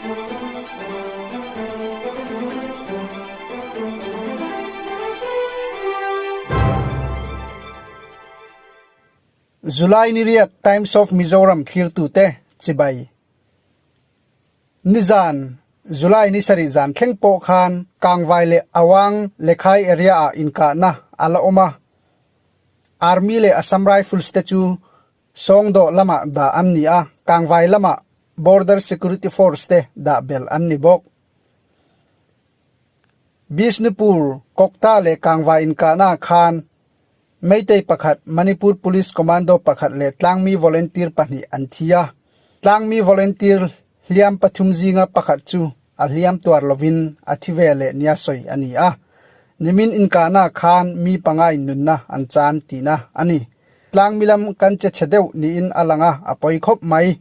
July ni riat Times of Mizoram thlirtute chibai. Nizan, July ni sarih zan thleng pawh khan Kangvai leh Awang Lekhai area-ah inkahna a la awm a. Army leh Assam Rifles te chu Sawngdawh lamah dah an ni a, Kangvai lamah Border Security Force te dah belh an ni bawk. Bishnupur, Kokta leh Kangvai inkahnaah khan Meitei pakhat, Manipur Police Commando pakhat leh tlangmi volunteer pahnih an thi a. Tlangmi volunteer hliam pathum zinga pakhat chu a hliam tuar lovin a thi ve leh nia sawi a ni a. Nimin inkahnaah khan mi pangai nunna an chan tihna a ni. Tlangmi lam kan che chhe deuh niin a lang a, a pawi khawp mai.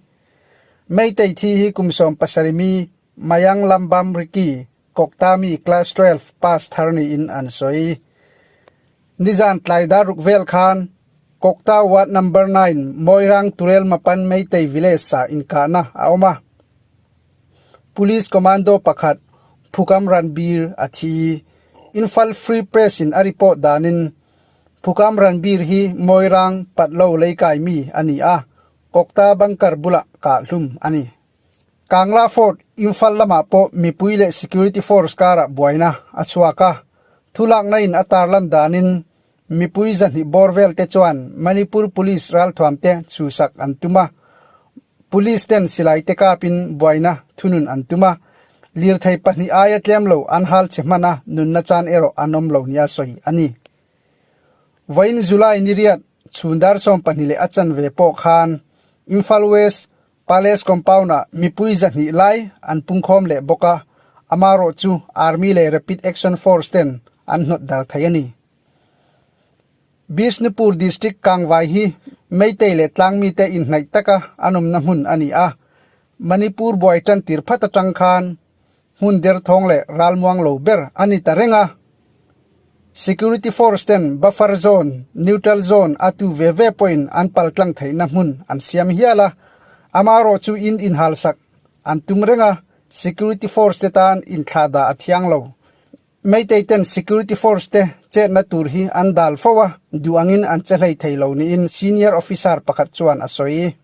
Meitei thi hi kum 70 mi Mayang Lambam Riki Kokta mi class 12 pass thar niin an sawi. Nizan tlai dar ruk vel khan Kokta ward number 9 Moirang Turel Mapan Meitei village ah inkahna a awm a. Police commando pakhat Phukam Ranbir a thi. Imphal Free Press in a report danin Phukam Ranbir hi Moirang Patlo leikai mi a ni a, Kokta bunker bulah kahhlum a ni. Kangla Fort, Imphal lamah pawh mipui leh security force karah buaina a chhuak a, thulakna in a tarlan danin mipui zahnih bawr vel te chuan Manipur Police ralthuam te chhusak an tum a, Police ten silai te kapin buaina thunun an tum a, lirthei pahnih aia tlem lo an hal che hman a, nunna chan erawh an awm lo nia sawi a ni. Vawiin July ni riat chhun dar 12 leh a chanve pawh khan Imphal West Palace Compound-ah mipui zahnih lai an pungkhawm leh bawk a, amarawh chu Army leh Rapid Action Force ten an hnawt dar thei a ni. Bishnupur District Kangvai hi Meitei leh tlangmite inhnaih taka an awmna hmun a ni a, Manipur buai tan tir phat atang khan hmun derthawng leh ralmuang lo ber a ni ta reng a. Security force ten buffer zone, neutral zone a tu ve ve pawhin an paltlang theihna hmun an siam hial a, amaherawh chu in inhalsak an tum reng a, security force te tan inthlahdah a thiang lo. Meitei ten security force te chetna tur hi an dal fo a, duh angin an che hlei thei lo niin senior officer pakhat chuan a sawi.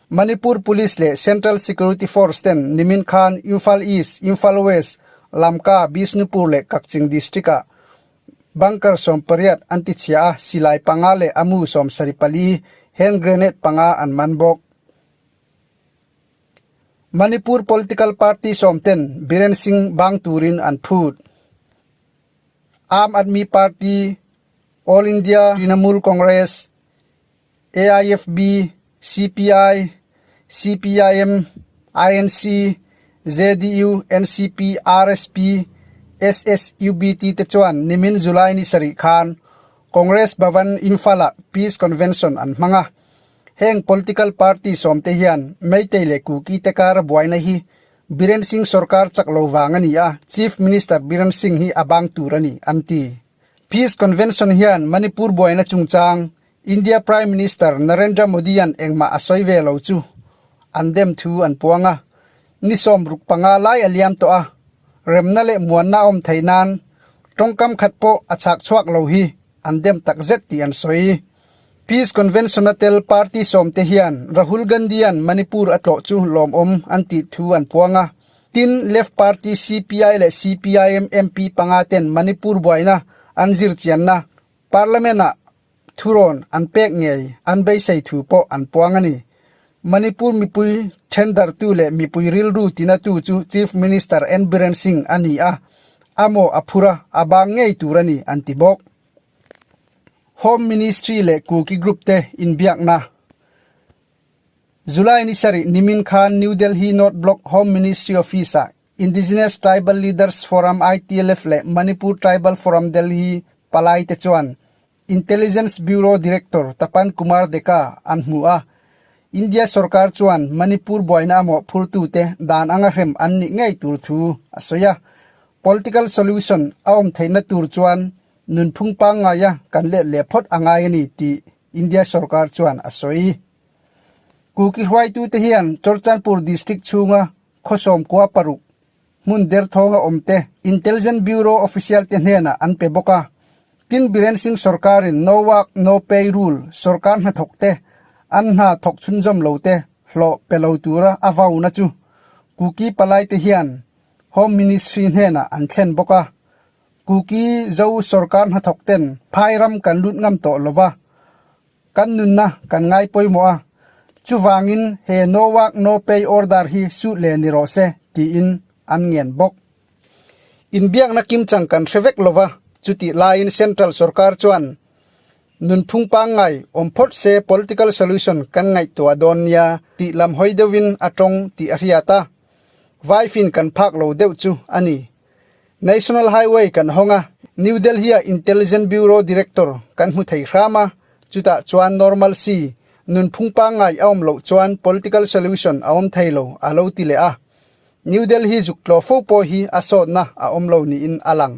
Manipur Police leh Central Security Force ten nimin khan Imphal East, Imphal West, Lamka, Bishnupur leh Kakching district-ah bunker 18 an tichhia a, silai panga leh amu 74, hand grenade panga an man bawk. Manipur political party sawmten Biren Singh bang turin an phut. Aam Aadmi Party, All India Trinamool Congress, AIFB, CPI, CPIM, INC, JDU, NCP, RSP, SSUBT te chuan nimin July ni sarih khan Congress Bhavan Imphal-ah Peace Convention an hmang a. Heng political party sawmte hian Meitei leh Kuki te kara buaina hi Biren Singh sorkar chak lo vang a ni a, Chief Minister Biren Singh hi a bang tur a ni, an ti. Peace Convention hian Manipur buaina chungchang India Prime Minister Narendra Modi-a'n engmah a sawi ve lo chu an dem thu an puang a, ni 65 lai a liam tawh a, remna leh muanna a awm theih nan tawngkam khat pawh a chhak chhuak lo hi an dem tak zet tih an sawi. Peace Convention-a tel party sawmte hian Rahul Gandhi-a'n Manipur a tlawh chu lawmawm an tih thu an puang a, tin Left Party CPI leh CPIM MP panga ten Manipur buaina an zirchianna Parliament-ah thurawn an pek ngei an beisei thu pawh an puang a ni. Manipur mipui thendartu leh mipui rilru tinatu chu Chief Minister N Biren Singh a ni a, a maw a phur a, a bang ngei tur a ni an ti bawk. Home Ministry leh Kuki Group te inbiakna July ni sarih nimin khan New Delhi North Block Home Ministry Office-ah Indigenous Tribal Leaders Forum ITLF leh Manipur Tribal Forum Delhi palai te chuan Intelligence Bureau Director Tapan Kumar Deka an hmu a. India sorkar chuan Manipur buaina a mawhphurtute dan anga hrem an nih ngei tur thu a sawi a. Political solution a awm theihna tur chuan nunphung pangngaia kan let leh phawt a ngai a ni tih India sorkar chuan a sawi. Kuki hruaitute hian Churachandpur district chhunga. khaw 16 hmun derthawnga awmte Intelligence Bureau official te hnenah an pe bawk a. Tin Biren Singh sorkarin No Work No Pay rule sorkar hnathawk te an hna thawk chhunzawm lo te hlawh pe lo tura a vauna chu Kuki palai te hian Home Ministry hnenah an thlen bawk a. Kuki Zo sorkar hnathawk ten phai ram kan lut ngam tawh lova Kan nunna kan ngai pawimawh a, chuvangin he no work no pay order hi suh leh ni rawh se tiin an ngen bawk. Inbiakna kimchang kan hre vek lova, chutih laiin Central sorkar chuan nunphung pangngai awm phawt se political solution kan ngaihtuah dawn nia tih lam hawi deuhin a tawng tih a hriat a, vaifin kan phak lo deuh chu a ni. National Highway kan hawng a, New Delhi-a Intelligence Bureau Director kan hmu thei hram a, chutah chuan normalcy, nunphung pangngai a awm loh chuan political solution a awm thei lo a lo ti leh a. New Delhi zuk tlaw fo pawh hi a sawtna a awm lo niin a lang.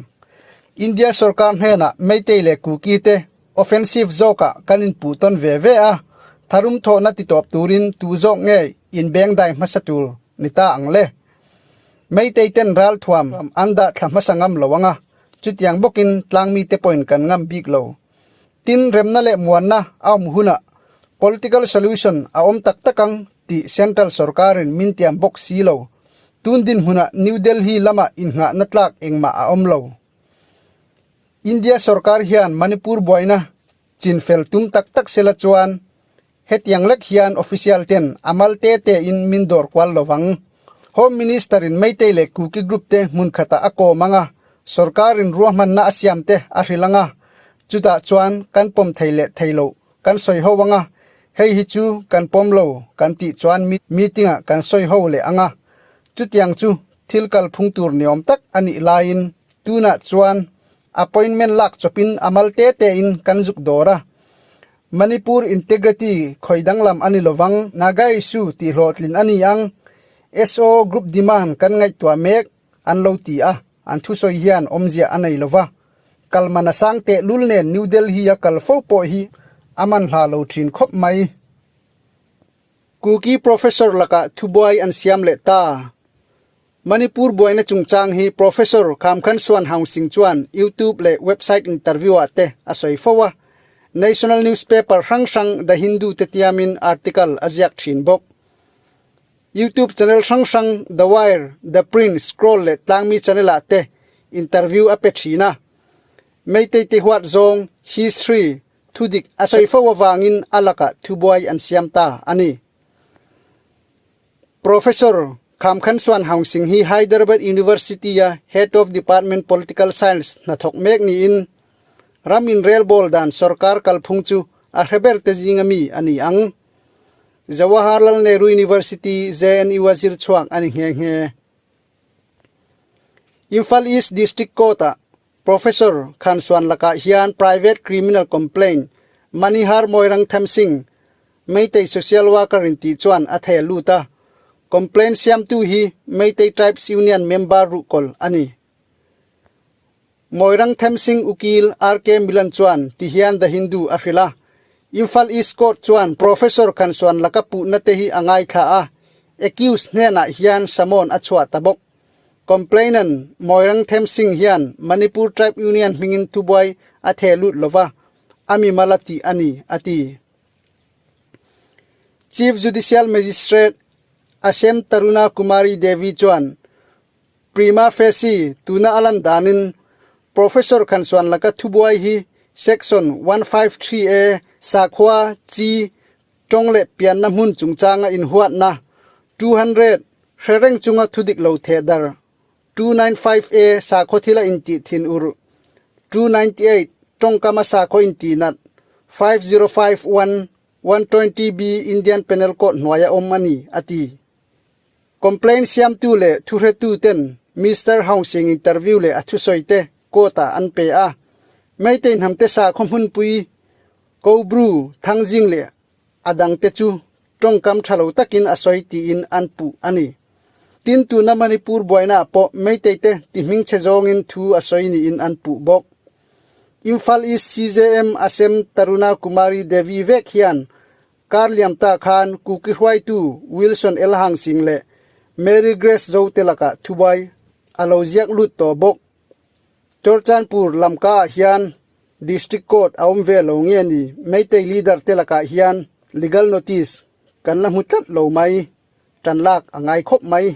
India sorkar hnenah Meitei leh Kuki te offensive zawkah kan inpuh tawn ve ve a, tharum thawhna titawp turin tu zawk nge inbengdai hmasa tur ni ta ang le? Meitei ten ralthuam an dah thla hmasa ngam lo ang a, chutiang bawkin tlangmi te pawhin kan ngam bik lo. Tin, remna leh muanna a awm hunah political solution a awm tak tak ang tih central sorkarin min tiam bawk si lo. Tun dinhmunah New Delhi lamah innghahna tlak engmah a awm lo. India sorkar hian Manipur buaina chinfel tum tak tak sela chuan Hetiang lek hian official ten a mal te te in min dawr kual lo vang. Home Minister in Meitei leh Kuki group te hmun khatah a kawm ang a, sorkar in ruahmanna a siam te a hrilh ang a, chutah chuan kan pawm thei leh thei loh kan sawi ho ang a, hei hi chu kan pawm lo kan tih chuan meeting ah kan sawi ho leh ang a, chutiang chu thil kalphung tur niawm tak a nih laiin tunah chuan appointment lak chawpin a mal te te in kan zuk dawr a. Manipur Integrity khawi danglam a ni lovang, Naga issue tih hlawhtlin a ni ang, SO group demand kan ngaihtuah mek an lo ti a, an thusawi hian awmzia a nei lova. Kalman a sang tehlul nen New Delhi a kal fo pawh hi a manhla lo thin khawp mai. Kuki Professor lakah thubuai an siam leh ta. Manipur buaina chungchang hi Professor Khamkhan Suan Haung Singh chuan YouTube leh website interview ah te a sawi fo a, national newspaper hrang hrang The Hindu te tiamin article a ziak thin bawk. YouTube channel hrang hrang The Wire, The Print, Scroll leh Tlangmi channel ah te interview a pe thin a. Meitei te huat zawng, history, thudik a sawi fo avangin a lakah thubuai an siam ta a ni. Professor Khamkhan Suan Haung Singh hi Hyderabad University-a Head of Department Political Science hnathawk mek niin ram inrelbawl dan sorkar kalphung chu a hre ber te zinga mi a ni ang. Jawaharlal Nehru University, JNU-a zir chhuak a ni nghe nghe. Imphal East District Court-ah Professor Khan Suan lakah hian Private Criminal Complaint Manihar Moirang Tham Singh, Meitei Social Worker in tih chuan a thei a lut a, complaint siamtu hi Meitei Tribes Union member ruhkawl a ni. Moirang Tham Singh ukil RK Milan chuan ti hian The Hindu a hrilh a, Imphal East Court chuan Professor Khan Suan laka puhna te hi a ngaithla a, accused hnenah hian summon a chhuah ta bawk. Complainant Moirang Them Singh hian Manipur Tribe Union hmingin thubuai a theh lut lova, a mimal a tih a ni, a ti. Chief Judicial Magistrate Asem Taruna Kumari Devi chuan prima facie tuna a lan danin Professor Khansuan laka thubuai hi Section 153A sakhua chi Tawng leh pianna hmun chungchanga inhuatna 200 hre reng chunga thudik lo theh dar 295A sakhaw thila intih thin ur 298 tawngkama sakhaw intih nat 5051 120B Indian Penal Code hnuaia awm a ni, a ti. Complaint siamtu leh thuhretu ten Mister Housing interview leh a thusawi te court ah an pe a. Meitei hnamte sakhaw hmunpui Kobru, Thangzing leh a dangte chu tawngkam tha lo takin a sawi tiin an puh a ni. Tin, tuna Manipur buainaah pawh Meitei te ti hmingchhe zawngin thu a sawi niin an puh bawk. Imphal East CJM Asem Taruna Kumari Devi vek hian kar liam ta khan Kuki hruaitu Wilson Elhang Singh leh. Mary Grace Zote lakah thubuai a lo ziak lut tawh bawk. Churchandpur Lamka ah hian District Court a awm ve lo nge ni Meitei leader te lakah hian legal notice kan la hmu tlat lo mai, tan lak a ngai khawp mai.